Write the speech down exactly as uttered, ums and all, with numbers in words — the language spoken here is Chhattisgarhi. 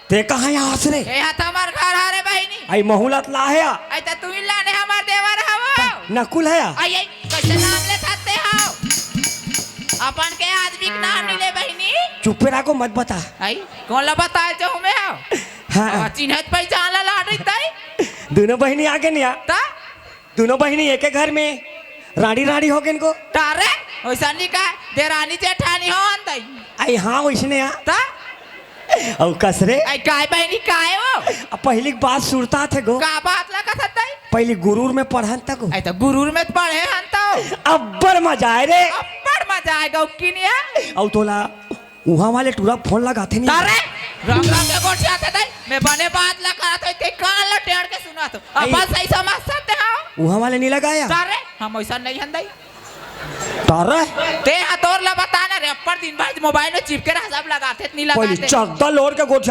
ते कहाँ आस रे? ए हा त हमर घर हरे बहिनी। आई महूलत ला हे आ। आई त तू ही लाने हमर देवर हवो। नकुल हे आ। आई, आई, कैसे नाम ले थाते हव? अपन के आदमी के नाम नहीं ले बहिनी। चुप्पे रहो, मत बता। आई, कोन ला बताए जो हमें हव? हाँ। आ, चिन्हत पहचान ला लाड रही तई। दोनों बहिनी आगे नहीं आ। ता? दोनों बहिनी एक घर में राड़ी राड़ी हो गेन को। तारे, वैसा नहीं का, देरानी जेठानी हो अंदई। आई हाँ, वैसने आ। ता? अउ कस रे? आई काय बहिनी काय हो? अब पहली बात सुरता थे गो। का बात लगा था तई? पहली गुरूर में पढ़न तक हो। आई तो गुरूर में पढ़े हन तो। अब्बड़ मजा आए रे। अब्बड़ मजा आए गो की नहीं है? अउ तोला उहाँ वाले टूरा फोन लगाथे नहीं। तारे, रंग रंग के गोठियाथे तई। मैं बने बात ला करत हई, ते कान ला टेढ़ के सुनत हो। आई। अपन सही समझ सकते हो। उहाँ वाले नहीं लगाया। तारे, हम वैसा नहीं हन दई। तारे। ते हा तोर ला बता ना रे, अब्बड़ दिन भर मोबाइल में चिपके रह, सब लगाथे, नहीं पहली लगाथे। चड्डा लोर के गोठिया